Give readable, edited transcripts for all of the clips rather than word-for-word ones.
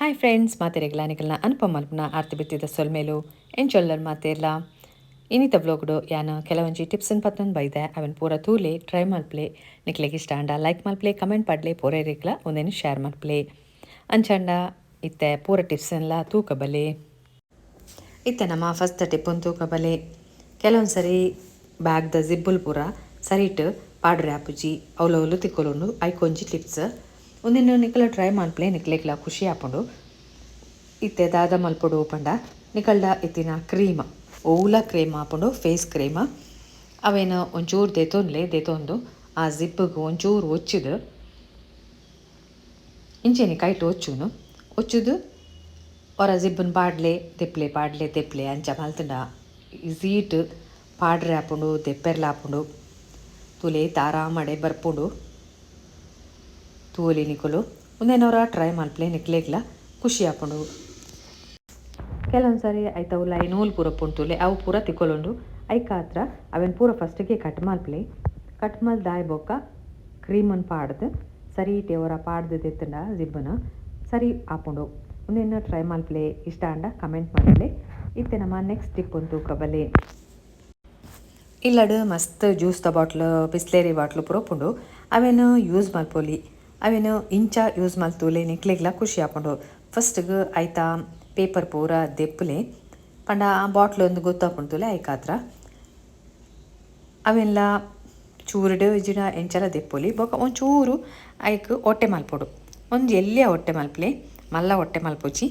Hi friends, ಮಾತೆರೆಗ್ಲ ನಿಕಲ್ನ ಅನುಪಮ ಮಲ್ಪುನ ಆರ್ತಿ ಬಿತ್ತಿದ ಸೊಲ್ಮೆಲು. ಎಂಚೊಲ್ಲರ್ ಮಾತೆರ್ಲ? ಇನಿತ ವ್ಲೋಗ್ಡು ಯಾನ್ ಕೆಲವೊಂಜಿ ಟಿಪ್ಸ್ ಪತ್ತೊಂದು ಬೈದೆ. ಅವೆನ್ ಪೂರ ತೂಲೆ, ಟ್ರೈ ಮಲ್ಪಲೆ. ನಿಕ್ಲೆಗ್ ಇಷ್ಟ ಆಂಡ ಲೈಕ್ ಮಲ್ಪಲೆ, ಕಮೆಂಟ್ ಪಾಡ್ಲೆ, ಪೂರೆರೆಗ್ಲ ಉಂದೆನ್ ಶೇರ್ ಮಲ್ಪಲೆ. ಅಂಚಾಂಡ ಇತ್ತೆ ಪೂರ ಟಿಪ್ಸ್ನ್ಲ ತೂಕ ಬಲೆ. ಇತ್ತೆ ನಮ್ಮ ಫಸ್ಟ್ ಟಿಪ್ಪನ್ ತೂಕ ಬಲೆ. ಕೆಲವೊಂದು ಸರಿ ಬ್ಯಾಗ್ದ ಜಿಬ್ಬುಲ್ ಪೂರ ಸರಿಟ್ ಪಾಡ್ರೆ ಆಪುಜಿ, ಅವ್ಲವ್ಲು ತಿಕ್ಕೊಲುಂಡು. ಐಕೊಂಜಿ ಟಿಪ್ಸ್, ಉಂದೆನ್ ನಿಕಲ ಟ್ರೈ ಮಲ್ಪಲೆ, ನಿಕ್ಲೆಗ್ಲ ಖುಷಿ ಆಪುಂಡು. ಇತ್ತೆ ದಾದ ಮಲ್ಪೊಡು ಪಂಡ, ನಿಕಲ್ಡ ಇತ್ತಿನ ಕ್ರೀಮ್, ಓಲ ಕ್ರೀಮ್ ಆಪುಂಡು, ಫೇಸ್ ಕ್ರೀಮ್, ಅವೇನು ಒಂಚೂರು ದೆತೊನ್ಲೆ. ದೆತೊಂದು ಆ ಜಿಪ್ಪುಗು ಒಂಚೂರು ಒಚ್ಚಿದು, ಇಂಚೆನೆ ಕೈಟ್ ಒಚ್ಚುನು. ಒಚ್ಚುದು ಒರ ಜಿಬ್ಬನ್ ಪಾಡ್ಲೆ ದೆಪ್ಲೆ, ಪಾಡ್ಲೆ ದೆಪ್ಲೆ, ಅಂಚ ಮಲ್ತುಂಡ ಈಸಿಟ್ ಪಾಡ್ರೆ ಆಪುಂಡು, ದೆಪ್ಪೆರ್ಲ ಆಪುಂಡು. ತೂಲೆ, ಆರಾಮಡೆ ಬರ್ಪುಂಡು. ತೂವೊಲಿ ನಿಕುಲು. ಉಂದೆನೊರ ಟ್ರೈ ಮಲ್ಪಲೆ, ನಿಕ್ಲೆಗ್ಲ ಖುಷಿ ಆಪುಂಡು. ಕೆಲವೊಂದು ಸಾರಿ ಐತ ಉಲಾಯಿ ನೂಲು ಪೂರ ಪುಂಟುಲೆ, ಅವು ಪೂರ ತಿಕ್ಕೊಲುಂಡು. ಐಕಾತ್ರ ಅವೆನ್ ಪೂರ ಫಸ್ಟಿಗೆ ಕಟ್ ಮಲ್ಪಲೆ. ಕಟ್ ಮಲ್ದಾಯ್ ಬೊಕ್ಕ ಕ್ರೀಮನ್ ಪಾಡ್ದು ಸರಿ ಒರ ಪಾಡ್ದು ದೆತ್ತುಂಡ ಜಿಬ್ಬನ ಸರಿ ಆಪುಂಡು. ಉಂದೆನ್ ಟ್ರೈ ಮಲ್ಪಲೆ, ಇಷ್ಟ ಆಂಡ ಕಮೆಂಟ್ ಮಲ್ಪಲೆ. ಇತ್ತೆ ನಮ್ಮ ನೆಕ್ಸ್ಟ್ ಟಿಪ್ ತೂಕ ಬಲೆ. ಇಲ್ಲಡ್ ಮಸ್ತ್ ಜ್ಯೂಸ್ದ ಬಾಟ್ಲ್, ಬಿಸ್ಲೇರಿ ಬಾಟ್ಲ್ ಪೂರ ಉಪ್ಪುಂಡು. ಅವೆನ್ ಯೂಸ್ ಮಲ್ಪೊಲಿ. ಅವೆನ್ ಇಂಚ ಯೂಸ್ ಮಲ್ತುಲೆ, ನಿಕ್ಲೆಗ್ಲ ಖುಷಿ ಆಪುಂಡು. ಫಸ್ಟ್ಗ್ ಐತ ಪೇಪರ್ ಪೂರ ದೆಪ್ಪುಲೆ. ಪಂಡ ಆ ಬಾಟ್ಲ್ ಒಂದು ಗೊತ್ತಾಪುಂಡು ತೂಲೆ, ಐಕಾತ್ರ ಅವೆನ್ಲ ಚೂರುಡು ಇಜ್ಜಿಡ ಎಂಚಲ ದೆಪ್ಪೊಲಿ. ಬೊಕ ಒಂಚೂರು ಐಕ್ ಒಟ್ಟೆ ಮಲ್ಪೊಡು. ಒಂಜಿ ಎಲ್ಯ ಒಟ್ಟೆ ಮಲ್ಪಲೆ, ಮಲ್ಲ ಒಟ್ಟೆ ಮಲ್ಪೊಚಿ.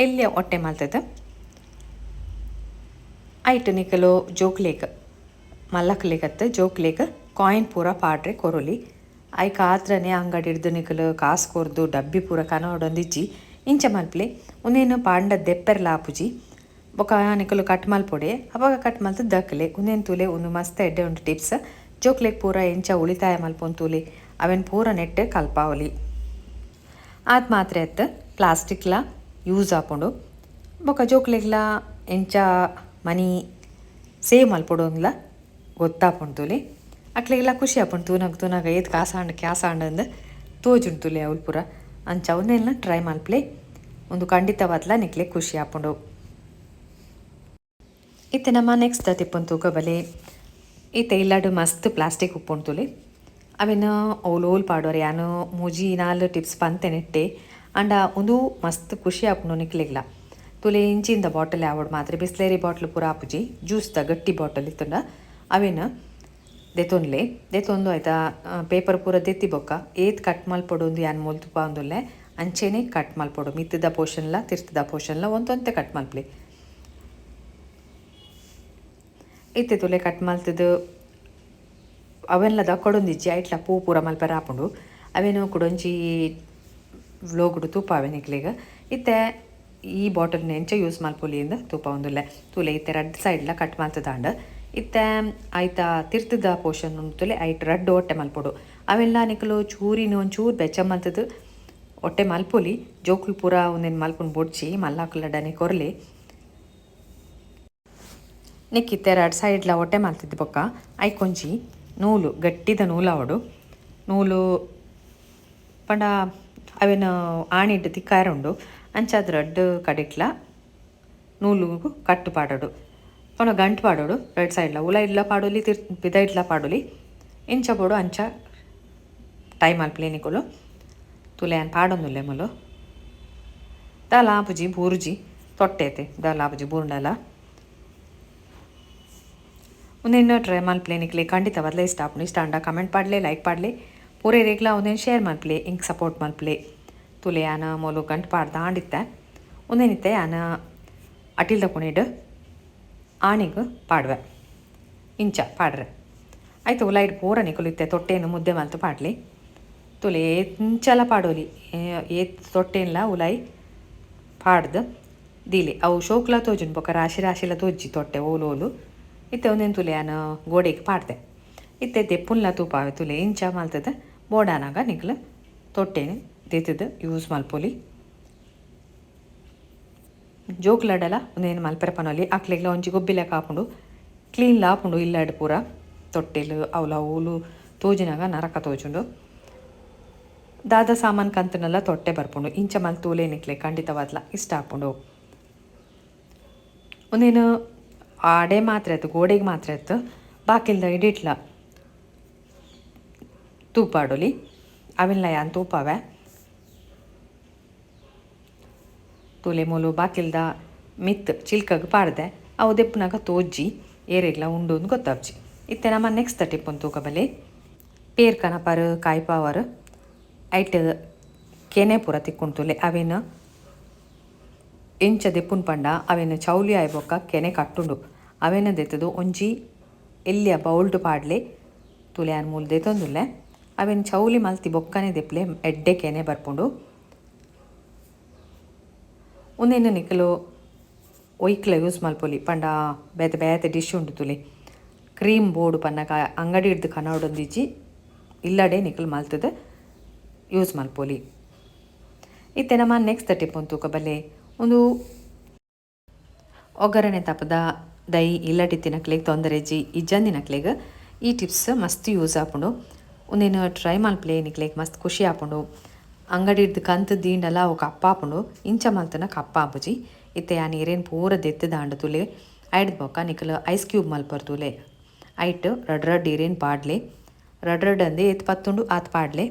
ಎಲ್ಯ ಒಟ್ಟೆ ಮಲ್ತದ ಐಟ್ ನಿಕಲು ಜೋಕ್ಲೆಗ್, ಮಲ್ಲಕ್ಲೆಗತ್ತು, ಜೋಕ್ಲೆಗ್ ಕಾಯಿನ್ ಪೂರ ಪಾಡ್ರೆ ಕೊರೊಲಿ. ಐಕ್ ಆತ್ರನೆ ಅಂಗಡಿ ಹಿಡ್ದು ನಿಕಲು ಕಾಸು ಕೊರ್ದು ಡಬ್ಬಿ ಪೂರ ಕನವೊಡೊಂದಿಜ್ಜಿ. ಇಂಚ ಮಲ್ಪಲೆ. ಉಂದೆನ್ ಪಾಂಡ ದೆಪ್ಪೆರ್ಲ ಆಪುಜಿ. ಬೊಕ ನಿಕುಲು ಕಟ್ ಮಲ್ಪೊಡೆ, ಅಪಗ ಕಟ್ ಮಲ್ತ್ ದಕ್ಲೆ. ಉಂದೆನ್ ತೂಲೆ, ಉಂದು ಮಸ್ತ್ ಎಡ್ಡೆ ಉಂಡು ಟಿಪ್ಸ್. ಜೋಕ್ಲೆಗ್ ಪೂರ ಎಂಚ ಉಳಿತಾಯ ಮಲ್ಪೊಂದು ತೂಲೆ, ಅವೆನ್ ಪೂರ ನೆಟ್ ಕಲ್ಪಾವೊಲಿ. ಆತ್ ಮಾತ್ರ ಅತ್ತ್, ಪ್ಲಾಸ್ಟಿಕ್ಲ ಯೂಸ್ ಆಪುಂಡು. ಬೊಕ ಜೋಕ್ಲೆಗ್ಲ ಎಂಚ ಮನಿ ಸೇವ್ ಮಲ್ಪೊಡು ಅಂದ್ಲ ಗೊತ್ತಾಪುಂಡು ತೂಲೆ. ಅಕ್ಲೆಗೆಲ್ಲ ಖುಷಿ ಆಪುಂಡು. ತೂನಗ ತೂನಗ ಏತ್ ಕಾಸಾಂಡ್ ಕ್ಯಾಸಾಂಡ್ ಅಂದ್ ತೋಜುಂಡು ತೂಲೆ ಅವ್ಲು ಪೂರ. ಅಂಚ ಉಂದೆನ್ಲ ಟ್ರೈ ಮಲ್ಪಲೆ, ಉಂದು ಖಂಡಿತವಾದ್ಲ ನಿಕ್ಲೆಗ್ ಖುಷಿ ಆಪುಂಡು. ಇತ್ತೆ ನಮ್ಮ ನೆಕ್ಸ್ಟ್ ಟಿಪ್ಪನ್ ತೂಕ ಬಲೆ. ಇತ್ತೆ ಇಲ್ಲಡ್ ಮಸ್ತ್ ಪ್ಲಾಸ್ಟಿಕ್ ಉಪ್ಪುಂಡು ತೂಲೆ. ಅವೆನ್ ಓಲು ಓಲು ಪಾಡೋರೆ? ಯಾನ್ ಮೂಜಿ ನಾಲ್ ಟಿಪ್ಸ್ ಪಂತೆ ನೆಟ್ಟೆ. ಆಂಡ ಉಂದು ಮಸ್ತ್ ಖುಷಿ ಆಪುಂಡು ನಿಕ್ಲೆಗ್ಲ. ತೂಲೆ, ಇಂಚಿಂದ ಬಾಟಲ್ ಆವೊಡು ಮಾತ್ರ, ಬಿಸ್ಲೇರಿ ಬಾಟ್ಲ್ ಪೂರ ಆಪುಜಿ. ಜ್ಯೂಸ್ದ ಗಟ್ಟಿ ಬಾಟಲ್ ಇತ್ತುಂಡ ಅವೆನ್ ದೆತೊನ್ಲೆ. ದೆತೊಂದು ಆಯ್ತಾ ಪೇಪರ್ ಪೂರ ದೆತ್ತಿ ಬೊಕ್ಕ ಏತ್ ಕಟ್ ಮಲ್ಪೊಡು ಅಂದ್ ಯಾನ್ ಮೂಲು ತೂಪಾವೊಂದುಲ್ಲೆ, ಅಂಚೆನೆ ಕಟ್ ಮಲ್ಪೊಡು. ಮಿತ್ತದ ಪೋರ್ಷನ್ಲ ತಿರ್ತದ ಪೋರ್ಷನ್ಲ ಒಂತೊಂತೆ ಕಟ್ ಮಲ್ಪಲೆ. ಇತ್ತೆ ತೂಲೆ, ಕಟ್ ಮಲ್ತುದು ಅವೆನ್ಲ ದಕ್ಕೊಡೊಂದಿಜ್ಜಿ. ಐಟ್ಲ ಪೂ ಪೂರ ಮಲ್ಪೆರೆ ಆಪುಂಡು. ಅವೆನ್ ಕುಡೊಂಜಿ ವ್ಲೋಗ್ಡು ತೂಪಾವೆ ನಿಕ್ಲೆಗ್. ಇತ್ತೆ ಈ ಬಾಟಲ್ನ ಎಂಚ ಯೂಸ್ ಮಲ್ಪೊಲಿ ಅಂದ್ ತೂಪಾವೊಂದುಲ್ಲೆ. ತೂಲೆ, ಇತ್ತೆ ರಡ್ಡ್ ಸೈಡ್ಲ ಕಟ್ ಮಲ್ತುದಾಂಡ್. ಇತ್ತೆ ಐತ ತಿರ್ತದ ಪೋರ್ಷನ್ ಉಂಡು ತೂಲೆ, ಐಟ್ ರಡ್ಡ್ ಒಟ್ಟೆ ಮಲ್ಪೊಡು. ಅವೆಲ್ಲ ನಿಕುಲು ಚೂರಿನ ಒಂಚೂರು ಬೆಚ್ಚ ಮಲ್ತುದು ಒಟ್ಟೆ ಮಲ್ಪೊಲಿ. ಜೋಕುಲು ಪೂರ ಉಂದೆನ್ ಮಲ್ಪುನು ಬೊಡ್ಚಿ, ಮಲ್ಲಾಕುಲಡನೆ ಕೊರ್ಲೆ. ನೆಕ್ಕ್ ಇತ್ತೆ ರಡ್ಡ್ ಸೈಡ್ಲ ಒಟ್ಟೆ ಮಲ್ತಿದ್ದು ಬೊಕ್ಕ ಐಕೊಂಜಿ ನೂಲು, ಗಟ್ಟಿದ ನೂಲು ಆವೊಡು. ನೂಲು ಪಂಡ ಅವೆನ್ ಆಣಿಡ್ ತಿಕ್ಕಾರೆ ಉಂಡು. ಅಂಚಾದ್ ರಡ್ಡ್ ಕಡೆಟ್ಲ ನೂಲುಗು ಕಟ್ಟು ಪಾಡೊಡು, ಪಂಡ ಗಂಟು ಪಾಡೊಡು. ರಡ್ಡ್ ಸೈಡ್ಲ, ಉಲಯಿಡ್ಲ ಪಾಡೊಲಿ, ತಿರ್ ಪಿದಯಿಡ್ಲ ಪಾಡೊಲಿ. ಎಂಚ ಬೋಡು ಅಂಚ ಟೈ ಮಲ್ಪಲೆ ನಿಕುಲು. ತೂಲೆ, ಯಾನ್ ಪಾಡೊಂದುಲ್ಲೆ ಮೂಲು. ದಾಲ ಆಪುಜಿ, ಬೂರುಜಿ. ತೊಟ್ಟೆತೆ, ದಾಲ ಆಪುಜಿ ಬೂರ್ಂಡಲ. ಉಂದೆನ್ ಟ್ರೈ ಮಲ್ಪಲೆ, ನಿಕ್ಲೆ ಖಂಡಿತವಾದ್ಲ ಇಷ್ಟ ಆಪುಂಡು. ಇಷ್ಟ ಆಂಡ ಕಮೆಂಟ್ ಪಾಡ್ಲೆ, ಲೈಕ್ ಪಾಡ್ಲೆ, ಪೂರೆರೆಗ್ಲ ಉಂದೆನ್ ಶೇರ್ ಮಲ್ಪಲೆ, ಇಂಕ್ ಸಪೋರ್ಟ್ ಮಲ್ಪಲೆ. ತೂಲೆ, ಯಾನ್ ಮೂಲು ಗಂಟು ಪಾಡ್ದಾಂಡಿತ್ತೆ. ಉಂದೆನಿತ್ತೆ ಯಾನ್ ಅಟಿಲ್ದ ಕೊನೆಡ್ ಆಣಿಗ್ ಪಾಡುವೆ. ಇಂಚ ಪಾಡ್ರೆ ಆಯ್ತು. ಉಲೈಡ್ ಪೂರ ನಿಕುಲು ಇತ್ತೆ ತೊಟ್ಟೆನ್ ಮುದ್ದೆ ಮಲ್ತ್ ಪಾಡ್ಲೆ. ತೂಲೆ, ಎಂಚಲ ಪಾಡೊಲಿ. ಏತ್ ತೊಟ್ಟೆನ್ಲ ಉಲಾಯಿ ಪಾಡ್ದ್ ದೀಲೆ, ಅವು ಶೋಕ್ಲ ತೋಜುಂಡು. ಬೊಕ ರಾಶಿ ರಾಶಿಲ ತೋಜಿ ತೊಟ್ಟೆ ಓಲು ಓಲು. ಇತ್ತೆ ಒಂದೆನ್ ತೂಲೆ, ಯಾನ್ ಗೋಡೆಗ್ ಪಾಡ್ದೆ. ಇತ್ತೆ ದೆಪ್ಪುನ್ಲ ತೂಪಾವೆ. ತೂಲೆ, ಇಂಚ ಮಲ್ತದ ಬೋಡಾನಾಗ ನಿಕ್ಲು ತೊಟ್ಟೆನ್ ದೆತ್ತುದು ಯೂಸ್ ಮಲ್ಪೊಲಿ. ಜೋಕ್ಲಡಲ ಉಂದೆನ್ ಮಲ್ಪೆರೆ ಪನೊಲಿ. ಅಕ್ಲೆಗ್ಲ ಒಂಜಿ ಗೊಬ್ಬಿ ಲೆಕ ಆಪುಂಡು, ಕ್ಲೀನ್ಲ ಆಪುಂಡು. ಇಲ್ಲಡ್ ಪೂರ ತೊಟ್ಟೆಲು ಅವ್ಲ ಓಲು ತೋಜಿನಾಗ ನರಕ ತೋಜುಂಡು. ದಾದ ಸಾಮಾನು ಕಂತನಲ್ಲ ತೊಟ್ಟೆ ಬರ್ಪುಂಡು. ಇಂಚ ಮಲ್ತ್ ತೂಲೆ, ನಿಕ್ಲೆ ಖಂಡಿತವಾದ್ಲ ಇಷ್ಟ ಆಪುಂಡು. ಉಂದೇನು ಆಡೆ ಮಾತ್ರ ಆಯ್ತು, ಗೋಡೆಗೆ ಮಾತ್ರ ಆಯ್ತು, ಬಾಕಿಲ್ದ ಇಡಿಟ್ಲ ತೂಪಾಡೊಲಿ. ಅವೆನ್ಲ ಯಾನ್ ತೂಪಾವೆ. ತೂಲೆ, ಮೂಲು ಬಾಕಿಲ್ದ ಮಿತ್ ಚಿಲ್ಕಗ್ ಪಾಡ್ದೆ. ಅವು ದೆಪ್ಪುನಗ ತೋಜಿ, ಏರೆಗ್ಲ ಉಂಡು ಅಂದ್ ಗೊತ್ತಾಪ್ಜಿ. ಇತ್ತೆ ನಮ್ಮ ನೆಕ್ಸ್ಟ್ ಟಿಪ್ ತೂಕ ಬಲೆ. ಪೇರ್ ಕನಪರ್ ಕಾಯ್ಪಾವರ್ ಐಟ್ ಕೆನೆ ಪೂರ ತಿಕ್ಕುಂಡು ತೂಲೆ. ಅವೆನ್ ಎಂಚ ದೆಪ್ಪುನ್ ಪಂಡ, ಅವೆನ್ ಚೌಲಿ ಆಯಿ ಬೊಕ್ಕ ಕೆನೆ ಕಟ್ಟುಂಡು. ಅವೆನ್ ದೆತ್ತುದು ಒಂಜಿ ಎಲ್ಯ ಬೌಲ್ಡ್ ಪಾಡ್ಲೆ. ತೂಲೆ, ಯಾನ್ ಮೂಲು ದೆತ್ತೊಂದುಲ್ಲೆ. ಅವೆನ್ ಚೌಲಿ ಮಲ್ತಿ ಬೊಕ್ಕನೆ ದೆಪ್ಲೆ, ಎಡ್ಡೆ ಕೆನೆ ಬರ್ಪುಂಡು. ಉಂದೆನ್ ನಿಕುಲು ಒಯ್ಕ್ಲ ಯೂಸ್ ಮಲ್ಪೊಲಿ ಪಂಡ ಬೇತೆ ಬೇತೆ ಡಿಶ್ ಉಂಡು ತೂಲೆ. ಕ್ರೀಮ್ ಬೋಡು ಪನ್ನಗ ಅಂಗಡಿ ಹಿಡ್ದು ಕನವಡೊಂದಿಜ್ಜಿ, ಇಲ್ಲಡೆ ನಿಕುಲು ಮಲ್ತದ ಯೂಸ್ ಮಲ್ಪೊಲಿ. ಇತ್ತೆ ನಮ್ಮ ನೆಕ್ಸ್ಟ್ ಟಿಪ್ ತೂಕ ಬಲ್ಲೆ. ಉಂದು ಒಗ್ಗರಣೆ ತಪ್ಪದ ದೈ ಇಲ್ಲಡೆ ತಿನಕ್ಲೆಗ್ ತೊಂದರೆ ಇಜ್ಜಿ, ಇಜ್ಜಂದಿನಕ್ಲೆಗ್ ಈ ಟಿಪ್ಸ್ ಮಸ್ತ್ ಯೂಸ್ ಆಪುಂಡು. ಉಂದೆನ್ ಟ್ರೈ ಮಲ್ಪಲೆ, ನಿಕ್ಲೆಗ್ ಮಸ್ತ್ ಖುಷಿ ಆಪುಂಡು. ಅಂಗಡಿಡ್ದು ಕಂತ್ ದೀಂಡಲ ಅವು ಕಪ್ಪಾಪುಂಡು, ಇಂಚ ಮಲ್ತನ ಕಪ್ಪಾಪುಜಿ. ಇತ್ತೆ ಆ ನೀರೇನು ಪೂರ ದೆತ್ತದಾಂಡ ತುಲೆ. ಐಡ್ದ್ ಬೊಕ್ಕ ನಿಕುಲು ಐಸ್ ಕ್ಯೂಬ್ ಮಲ್ಪರ್ ತೂಲೆ. ಐಟ್ ರಡ್ ರಡ್ ಇರೇನು ಪಾಡ್ಲೆ. ರಡ್ ರಡ್ ಅಂದೆ ಏತ್ ಪತ್ತುಂಡು ಆತ್ ಪಾಡ್ಲೆ.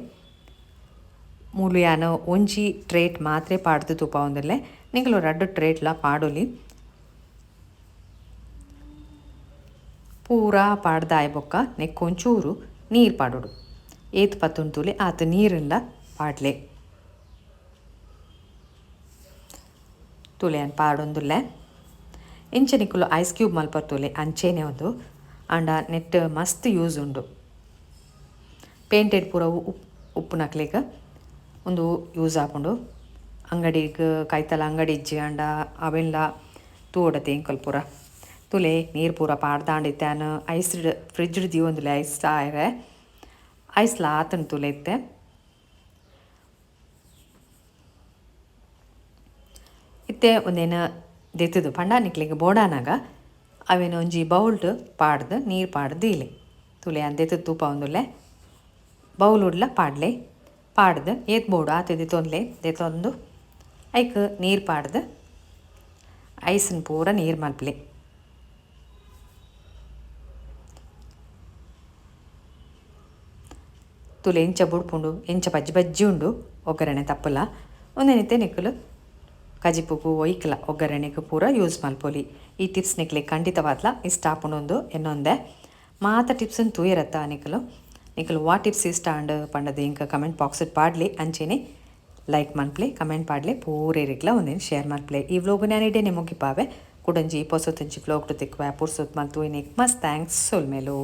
ಮೂಲು ಯಾನ್ ಒಂಜಿ ಟ್ರೇಟ್ ಮಾತ್ರೆ ಪಾಡ್ದು ತೂಪಾವೊಂದುಲ್ಲೆ, ನಿಕುಲು ರಡ್ಡ್ ಟ್ರೇಟ್ಲ ಪಾಡೊಲಿ. ಪೂರಾ ಪಾಡ್ದಾಯಿ ಬೊಕ್ಕ ನೆಕ್ಕ್ ಒಂಚೂರು ನೀರು ಪಾಡೊಡು. ಏತ್ ಪತ್ತುಂಡು ತೂಲೆ, ಆತ್ ನೀರುನ್ಲ ಪಾಡ್ಲೆ. ತೂಲೆ, ಯಾನ್ ಪಾಡೊಂದುಲ್ಲೆ. ಇಂಚ ನಿಕುಲು ಐಸ್ ಕ್ಯೂಬ್ ಮಲ್ಪರ್ ತೂಲೆ, ಅಂಚೆನೆ ಉಂದು. ಆಂಡ ನೆಟ್ ಮಸ್ತ್ ಯೂಸ್ ಉಂಡು. ಪೇಂಟೆಡ್ ಪೂರ ಉಪ್ಪುನಕ್ಲೆಗ್ ಉಂದು ಯೂಸ್ ಆಪುಂಡು. ಅಂಗಡಿಗ್ ಕೈತಲ್ ಅಂಗಡಿ ಇಜ್ಜಿ ಆಂಡ ಅವೆನ್ಲ ತೂವೊಡತೆ ಎಂಕುಲು ಪೂರ. ತೂಲೆ, ನೀರು ಪೂರ ಪಾಡ್ದಾಂಡ ಇತ್ತೆ ಯಾನ್ ಐಸ್ ಫ್ರಿಡ್ಜ್ ದೀವೊಂದುಲ್ಲೆ ಐಸ್ ಆಯೆರೆ. ಐಸ್ಲ ಆತುಂಡು ತೂಲೆ ಇತ್ತೆ. ಇತ್ತೆ ಉಂದೆನ್ ದೆತ್ತುದು ಪಂಡ ನಿಕ್ಲೆಗ್ ಬೋಡಾನಗ ಅವೆನ್ ಒಂಜಿ ಬೌಲ್ಡ್ ಪಾಡ್ದು ನೀರು ಪಾಡ್ದು ದೀಲೆ. ತೂಲೆ, ಯಾನ್ ದೆತ್ತುದು ತೂಪಾವೊಂದುಲ್ಲೆ. ಬೌಲುಡ್ಲ ಪಾಡ್ಲೆ. ಪಾಡ್ದು ಏತ್ ಬೋಡು ಆತ್ ದೆತ್ತೊನ್ಲೆ. ದೆತ್ತೊಂದು ಐಕ್ ನೀರು ಪಾಡ್ದು ಐಸ್ನ್ ಪೂರ ನೀರು ಮಲ್ಪಲೆ. ತೂಲೆ, ಎಂಚ ಬುಡ್ಪುಂಡು, ಎಂಚ ಬಜ್ಜಿ ಬಜ್ಜಿ ಉಂಡು ಒಗ್ಗರಣೆ ತಪ್ಪುಲ. ಉಂದೆನಿತ್ತೆ ನಿಕುಲು ಕಜಿಪುಗು ಒಯ್ಕ್ಲ ಒಗ್ಗರಣೆಗ್ ಪೂರ ಯೂಸ್ ಮಲ್ಪೊಲಿ. ಈ ಟಿಪ್ಸ್ ನಿಕ್ಲೆಗ್ ಖಂಡಿತವಾದ್ಲ ಇಷ್ಟ ಆಪುಂಡು ಎನ್ನೊಂದೆ. ಮಾತ ಟಿಪ್ಸ್ನ್ ತೂಯರತ್ತ ನಿಕುಲು. ನಿಕುಲು ವಾ ಟಿಪ್ಸ್ ಇಷ್ಟ ಆಂಡ್ ಪಂಡದು ಎಂಕ್ ಕಮೆಂಟ್ ಬಾಕ್ಸ್ ಪಾಡ್ಲೆ. ಅಂಚೆನೆ ಲೈಕ್ ಮನ್ಪಲೆ, ಕಮೆಂಟ್ ಪಾಡ್ಲೆ, ಪೂರೇರಿಗ್ಲ ಒಂದೇನು ಶೇರ್ ಮನ್ಪಲೆ. ಈ ವ್ಲೋಗ್ ನಾನು ಇಡೇನೆ ಮುಗಿಪಾವೆ. ಕುಡೊಂಜಿ ಪೊಸತೊಂಜಿ ವ್ಲೋಗ್ ತಿಕ್ಕುವೆ. ಪುರ್ಸೊತ್ ಮಲ್ತು. ಮಸ್ತ್ thanks. ಸೊಲ್ಮೆಲು.